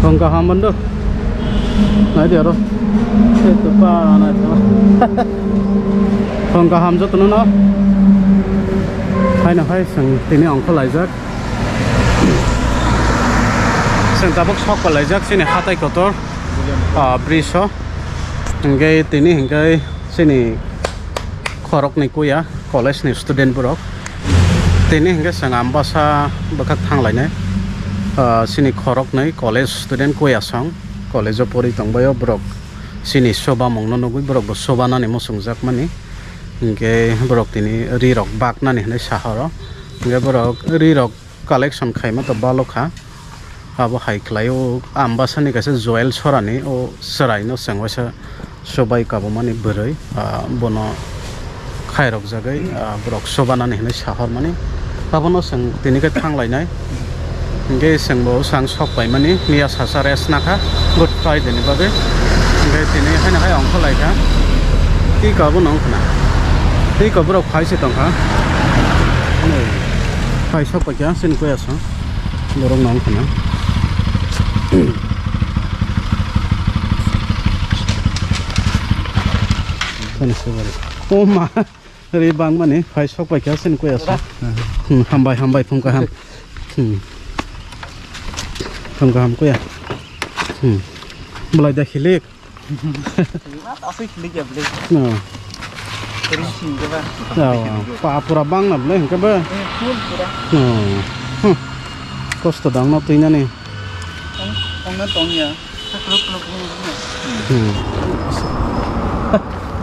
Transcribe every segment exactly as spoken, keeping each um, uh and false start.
Phone kaham bondo. Nai di aro. Eto pa nai tha. Phone kaham jotono no. Haino hai chwng tini ongkho laijak. Chwng tabuk sok palaijak chini hatai kotor, ah, bridge o. Hingke tini hingke chini khoroknwi kuya college ni student borok. Tini hingke chwng Ambasa bwkhak thanglainai, ah, chini khoroknwi college student kuya song college o pori tongbaio borok. Chini soba mungno nugwi borok bo soba nani muchungjakmani. Hingke borok tini ri rok baknani hinwi sahoro. Hingke borok ri rok collection khaima to balo kha. Abo hai khlai o Ambasani kaisa Joel Sorani o chwraino chwng waisa sobai kabumani bwrwi, ah, bono khairokjagwi, ah, borok sobanani hinwi sahormani. Abono chwng tini khe thanglainai. Hingke chwngbo sang sok paimani miya sasa rest nakha Good Friday ni bagwi. Hingke tini haino hai ongkho laikha. Tei kabo nong khna. Tei kabo rok phai se tongkha. Hai sok paikha sini kuya sa. Borok nong khna. Kani se bari. O ma. Ri bang mani phai sok pai kha sin kuya sa. Hmm, hambai, hambai, phung kaham. Hmm. Phung kaham kuya. Hmm. Belai da khilik. Asli khilik ya belai. No. Ri sing ke ba. Ya, pa pura bang na belai hingke ba. Eh, full pura. No. Hmm. Kosto dang no twi nani. Tong, tong na tong ya. Hmm.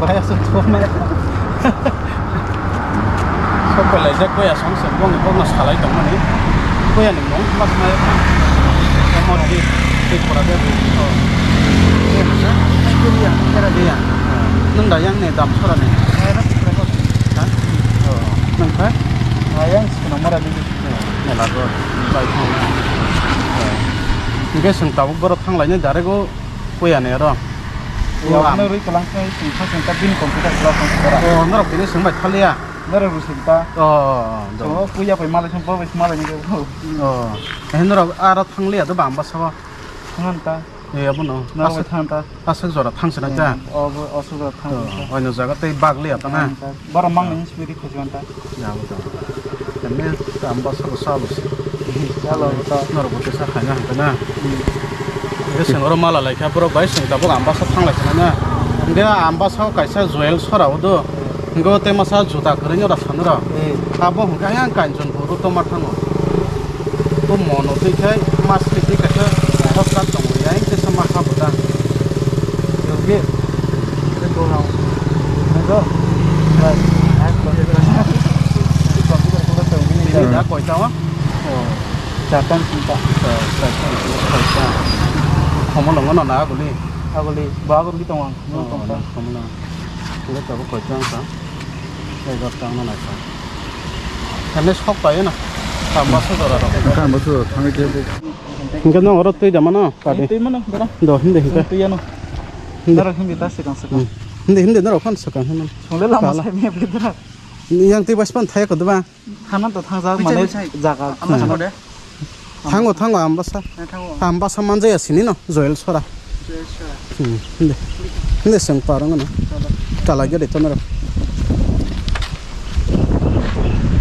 Bahai aswk thumai. Sok pelaijak, koya song se bongni bokno salai tongmani. Koya ni mung mas mai. Kamor di, di pura de. Oh. Iya, iya. Nung da yang ni dam sora ni. Ha? Oh. Nung kha? Ayang sukuna mora di. Mela go, bai thang. Hingke chwng tabuk borok thang lainai direct o puya ni aro. Ya, o ano rwi kalang khe chwng kha chwng ta bini computer class tong khe ora. O, norok tini chwng bai thaliya? Norok rwi chwng ta. O, o, o, do. Chwng o puya bai malai chwng bo bai malai ni khe. O, he norok aro thang liya do bang basa o. Thang ta. E, abono. Norok bai thang ta. Aswk jora thangsinai ta? Hmm, obo aswk jora thang. Oh, oino jaga tei bagli ata na? Thang ta. Bara mang nini speed khojwan ta. Ya, bo to. Temme Ambasa bo salo se. Salo ta. Norok bo tesa khaina hangta na? Hmm. Ese oro mala laikha borok bai seng tabuk Ambasa thanglai sina na? Hingke Ambasa o kaisa Joel sora o do. Hingke o tei masa juta kwrwini ora sanura. Hmm. Abo hingke ayang Kanchanpur o tongma thango. Bo mono twi khai mas twi khai khe hosta tongo yang tesa ma ha bo ta. Yogi. Ito lang. Ito. Right. Ini dah koi tawa. Oh. Jatan sinta. Jatan sinta. Khomo longo no na aguli. Aguli. Ba aguli tongo ang. Oh, tongta. Khomo longo. Ini tabu koi tang sa. Egar tang na na sa. Kami sok payo na. Tambah saudara. Tambah saudara. Kami dia. Hingke nwng oro twi da mano, kadi? Twi mano, bera. Do, hindi hingke. Twi ano. Hindi. Dara hindi ta sikang sikang. Hmm. Hindi, hindi, norok phan sikang hino. Songle lama Kala. Sai me bli dara. Yang twi bas pan thaya kodo ba? Thana to thangjak mane jaga. Ama thano de. Thango, thango, Ambasa. Eh, thango. Ambasa manjaya sini no, Joel Sora. Hmm, hindi. Hindi seng parang ano. Tala gede tonero.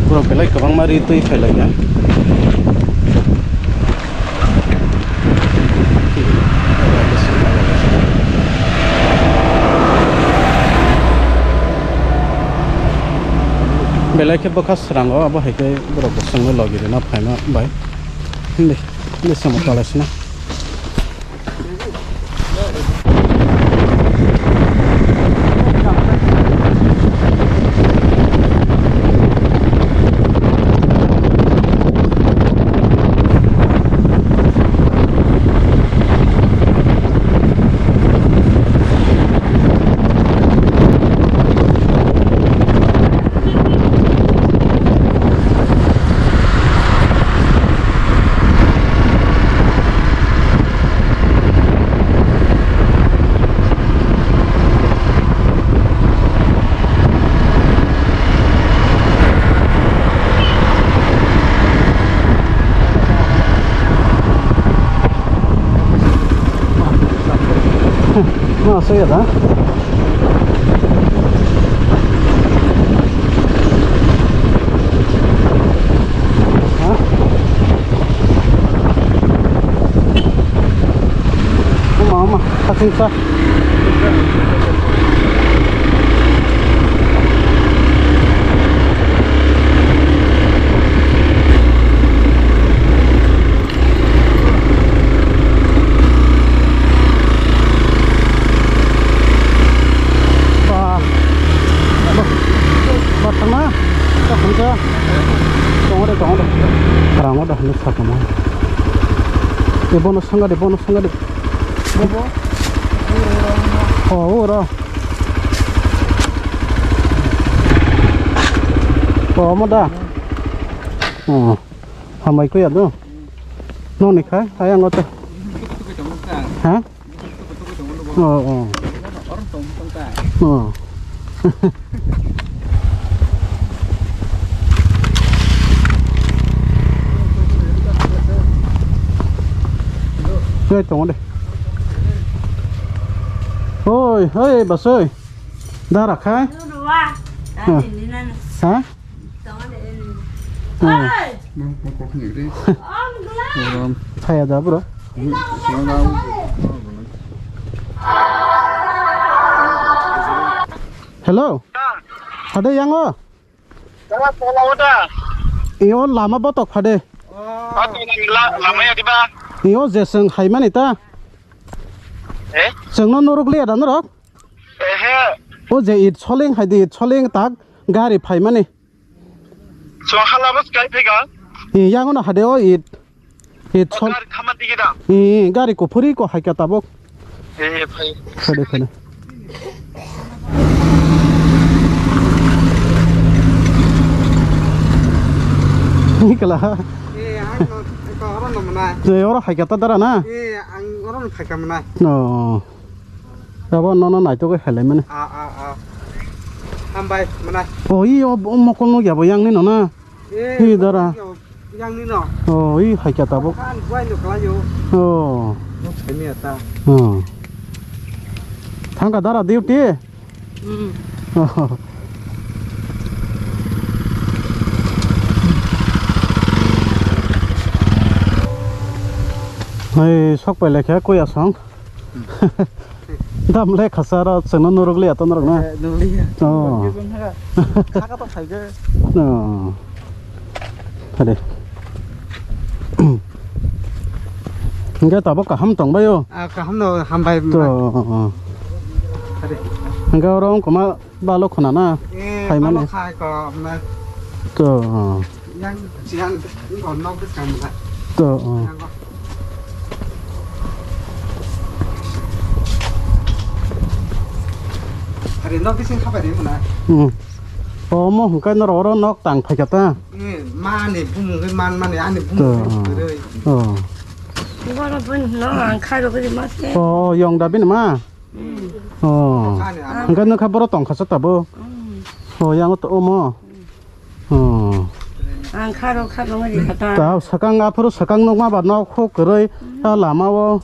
Borok belai kwbangma ri twi phailai ya. Belai khe bwkha srango abo hai khe borok bo chwngno logi rwna phaima bai. Hindi, hindi samo tala sina. Aswk ya da? Ha? Oma, oma, kasing sa. Ba, ba, ba, thangna, ta thangsa. Tongo de, tongo de. Rango da, hwnwi sakamo. E bono sanga de, bono sanga de. Bobo? Oh, oro. Oh, omo da. Oh, hambai ko ya do. Noni khai, ayang oto. Ha? Oh, oh. Oh. Oi, tongo de. Oi, oi, basoi. Dara khai? Nunu wa. Oh. Tadi ni nana. Ha? Tongo de ni. Oh. Oi. Nang pokok ni ri. Om gla. Om. Thaya da, bro. Salam. Hello. Hade yango. Tara pola wata. Iyo lama botok phade. Ato la, lama ya diba? Iyo je seng haimani ta. Eh? Sengno norok liya da norok? Ehe. O je it soling haidi it soling tak gari phaimani. So hala bas kai phega? Iyango no hade o it. It O sol. Gari thama digi da. I gari ko phuri ko haika tabok. Eh, phai. Phade phade. Nikala. Eh, ang no, ko oro no manai. Je oro haika ta dara na. Eh, ang oro no haika manai. No. Abo nono naitugwi helai mani. A, a, a. Hambai, manai. O, i, o, o mokol nukya bo yang ni no na. Eh, hi dara. Yang ni no. O, i haikya tabuk. Kan buai no kala yo. O. Nok semi ata. O. Thangka dara duty? Hmm. O. Hai, sok pai lekha, koi asong? Dam le khasa ro, chwngno nuruk liya to norok na? Eh, nuruk liya. Oh. Nuruk liya. Khaka to phaigo. Oh. Hade. Hingke tabok kaham tongbaio? Ah, kaham no hambai. To, oh, oh. Hade. Hingke oro wngkoma Balo khna na? Eh, phaimani. Balo khai ko, na. To, oh. Yang, yang, nok bwskang na. To, oh. Yang ko. Are nok bising khapai de na. Hmm. Omo hwnkhe norok oro nok tang phaikha ta? Eh, mani bumung, mani, ani bumung. To, oh. Oh. Boro bun no ang khairok ri mas ke. Oh, yong da bini ma? Oh. Hingke nokha borok tongkha sa tabuk. Oh, yang to omo. Oh. Ang kharo kharo ngi kata. Ta sakang aphuru sakang nokma ba nok khuk kwrwi ta lama o.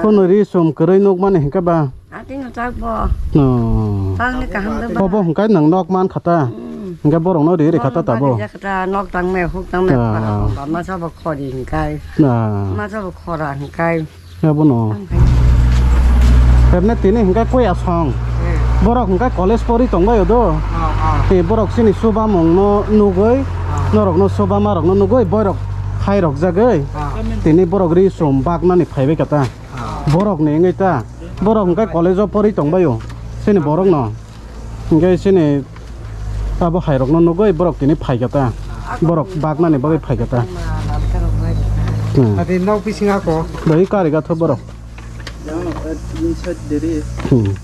Kono ri sum kwrwi nokmani hingke ba. Ating tak bo. Oh. Tang ni kaham de ba. Bobo hingke nang nok man khata. Hingke borok no ri ri khata tabuk. Kata nok tang me huk tang me. Ba ma sa bo khori hingkai. Na. Ma sa bo khora hingkai. Abono. Hemne tini hingke koi asong. Eh. Borok hingke college pori tongbaio do. Ah, ah. Tei borok chini chubamung no nugoi, ah, norok no chubama rok no nugoi, borok hai rok jagoi. Ah. Tini borok ri sum baknani phaibai kata. Ah. Borok ni wngoi ta. Borok hingke college o pori tongbaio. Chini borok no. Hingke chini abo hairokno nugui borok tini phaikha ta. Borok baknani bagwi phaikha ta. Hmm. Adi nok bisinga ko. Bai kari gatho borok. Hmm.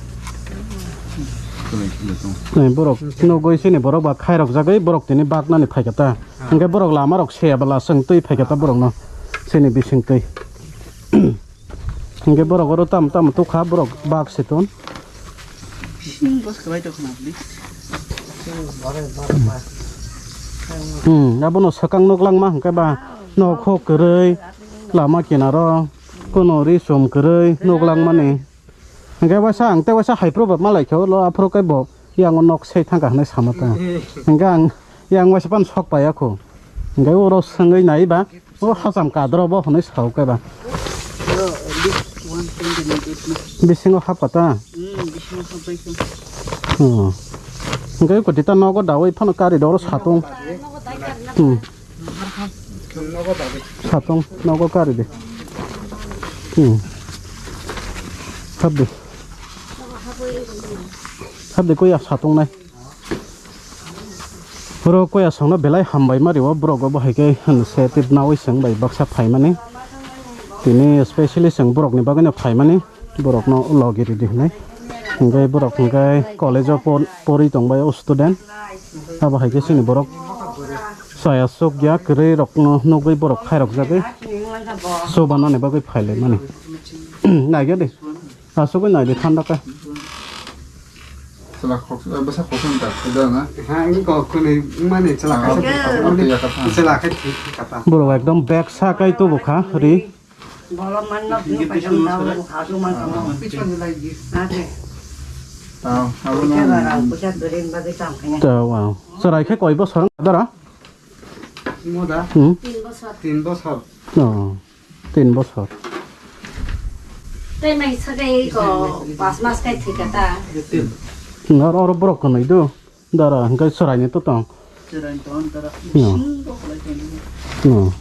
Nai borok nugui chini borok ba khairok jagwi borok tini baknani phaikha ta. Hingke borok lama rok se bwla chwng twi phaikha ta borokno. Chini bising twi. Hingke borok oro tamo tamo tukha borok bak se ton. Hmm, abono swkang nuk langma hingke ba nok hok kwrwi lama kinaro kono ri sum kwrwi nuk langmani. Hingke waisa ang tei waisa hai phuru bo malai khe ulo aphuru khe bo yang o nok sei thangkha hinui sama ta. Hingke ang yang waisa pan sok paiya khu. Hingke oro swngwi nai ba o hacham kadro bo hinui sao khe ba. Bro, at least one centimeter na. Bisingo hap kha ta? Hmm, bisingo hap bai kha. Hmm. Hingke kuti ta nogo dawi phano kari do oro satung. Hmm. Satung nogo kari de. Hmm. Hap de. Hap de kuya satung nai. Oro kuya songno belai hambai mari o borok bo hai khe hinse tip nawi seng bai baksa phaimani. Tini specially seng borokni bagwino phaimani. Borokno logi ridi hinui. Hingke borok hingke college o por-, pori tongbai o student. Abo hai khe chini borok chaya suk ya kwrwi rokno nugwi borok khairok jagwi chubanani bagwi phailaimani. Naikhe de. Asugwi naidi thanda khe. Chwla khok-, eh, bwsa khoksa ni tak khajak na? Ha, wng kok khwnwi wngmani chwla Ah, kaisa ah, thik ah, kapa. Twi yakar tha. Chwla khe thik kapa. Borok ekdom bag sakai tubu kha ri. Bolong man nok nuk kaisa mung tau ha su man tong. Which one you like this? Ate. Tao, abo Puja no. Barang, puja bering bagi tang kanya. Tao, wow. Chwrai khe koi bosor wng dara? Moda? Hmm? Tin bosor. Tin bosor. Oh, tin bosor. Tei mai sagai ko pas mas kai thika ta. Tin. Oro, oro borok kwnwi do. Dara hingke chwraini to tong. Chwraini tong dara. No. Bising bo khlai tong. No.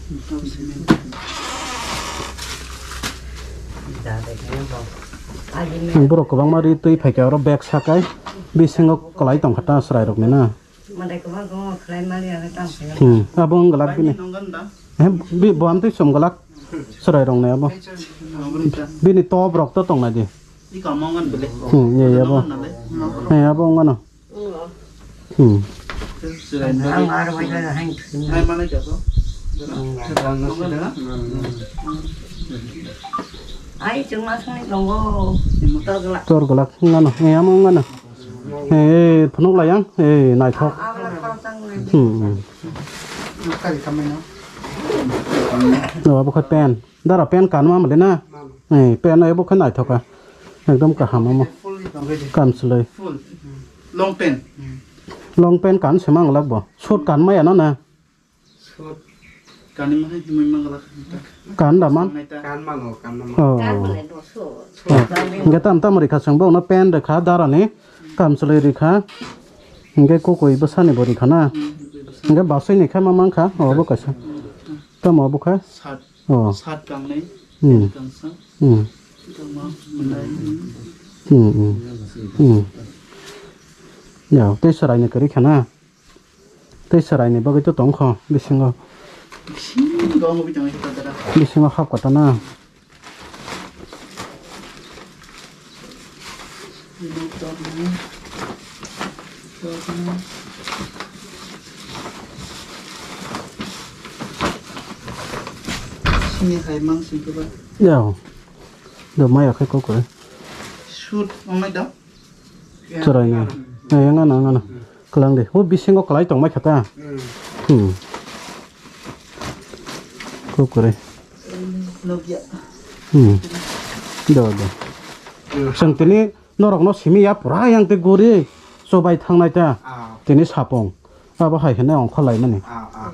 Ang borok kwbangma ri twi phaikha oro bag sakai bisingo kwlai tongkha ta chwrairokni na. Hmm, abo wng glak bini. Nongan da? Eh, bi, bo amtwi chum glak chwrairokni abo. Nongan da? Bini top rok to tongnai di. Iko mongan bele. Hmm, ye, ye, abo. Nongan na le? Eh, abo wng gano. Hmm. Ang aro bai bai hai. Hai mana jago? Ai, chuma sung nongo. Muta gala. Tor glak ngano, eh, amo ngano. Eh, eh, phunuk layang, eh, naithok. Abla khorok tang nai. Hmm, hmm. Muta di kamai no. Oh, abo khe pen. Dara pen kanma mali na? Eh, pen abo khe naithok ka. Ekdom kaham amo. Full ni tong ready. Kamchwlwi. Full. Long pen. Long pen kan se mang lak bo. Suit kan maya no na? Suit. Kani ma hai himui mang lak. Kan da man? Kan mano, kan mano. Oh. Kan mano, do suit. Oh. Hingke tam tam rikha chwng bo no pen rikha dara ni. Kamchwlwi rikha. Hingke kokoi bwsani bo rikha na. Hingke basui ni khe ma mang kha. Oh, bo kaisa. Tamo abo khe? Sat. Oh. Sat kangnai, hmm. Kangsa. Hmm. Tamo mwnai. Hmm, hmm. Hmm. Ya, tei chwraini kwrwi khana. Tei chwraini bagwi to tongkho bisingo. Bisingo wngwi tongwi kha dada. Bisingo hap kota na. Sini hai mang sing khe ba. Yao. Do maya khe kokore. Shoot ongnai da. Chwraino. Eh, ngano, ngano. Kwlang de. O bisingo kwlai tongmai kha ta. Hmm. Kokore. Nokya. Hmm. Do, do. Chwng tini norokno simi ya pura yang te guri chobai thangnai ta. Ah. Tini sapung. Abo hai hwnwi ongkhor laimani. Ah, ah.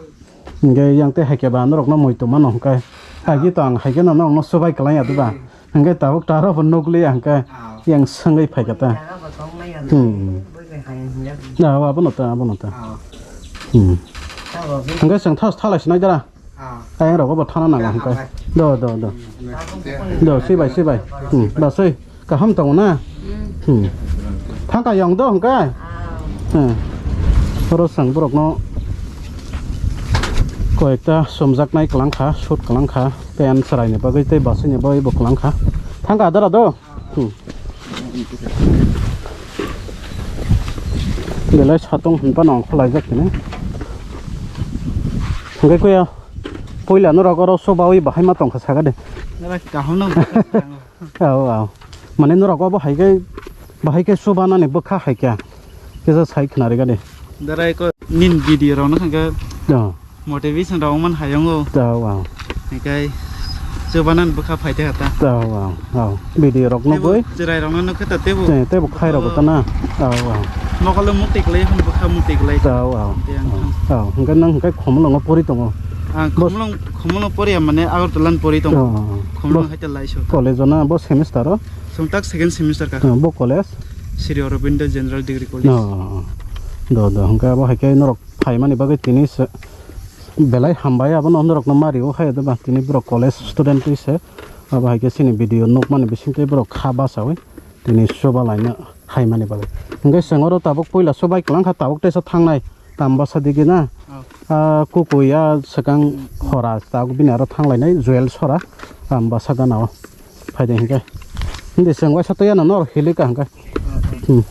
Hingke yang tei hai khe ba norokno muitu mano hwnkhe. Agi to ang hai khe no norokno swbai kwlai ya diba? Hmm. Hingke tabuk taro bo nukliya hwnkhe Ah. Yang swngwi phai kha ta. Hmm. Ah, abono ta, abono ta. Ah. Hmm. Hingke chwng thas thalai sinai dara. Ah. Ayang rogo bo thana nango hwnkhe. Do, do, do. Do, sibai, sibai. Hmm, basui. Kaham tongo na? Hmm. Thangka yong do hwnkhe? Hmm. Oro chwng borokno koyekta chumjaknai kwlangkha, suit kwlangkha, pant chwraini bagwi tei bwswini bagwi bo kwlangkha. Thangka adara do? Hmm. Belai satung hinphano ang khwlaijak hino. Hwnkhe kuya puila norok oro chubawi bahai ma tongkha sakha de. Nara kaham no. Ao, ao. Mane norok obo hai khe, bahai khe chubanani bwkha hai khe. Kisa sai khna rega de. Darai ko nin video rok no kha khe. Ao. Motivation rok man hayung o. Ao, ao. Hai khe Chubanan bwkha phaide hata. Tao, ao, ao. Video rok nugwi. Tebo chirai rokno nukhe ta tebo. Te-, tebo khai rok ta na. Ao, ao. Mokolo mukti klai, hwn bwkha mukti klai. Tao, ao. Te ang Ao, thang. Ao. Hwnkhe nang hwnkhe Khumulwngo pori tongo? Ang Bos- Khumulwng, Khumulwng poriya mane Agartala ni pori tongo. Ao, ao, ao. Khumulwng Bos- hai ta lai so. College o na, bo semester o? Chwng tak second semester ka. Ao, bo college? Sri Aurobindo General Degree College. Ao, ao, ao. Do, do. Hwnkhe abo hai khe norok phaimani bagwi tini se-, belai hambai, abono norokno mario hai do ba, tini borok college student twi se, abo hai khe chini video nukmani bisingtwi borok kha bachaui tini chuba laina haimani bagwi. Hwnkhe chwng oro tabuk puila chubai kwlangkha, tabuk teisa thangnai Tambasa digi na. Oh. Ah, Kukui a swkang hora tabuk bini aro thanglainai Joel Sora Tambasa gana o. Phaidi hwnkhe. Hindi chwng waisa twi ano norok hilikha hwnkhe. Hmm.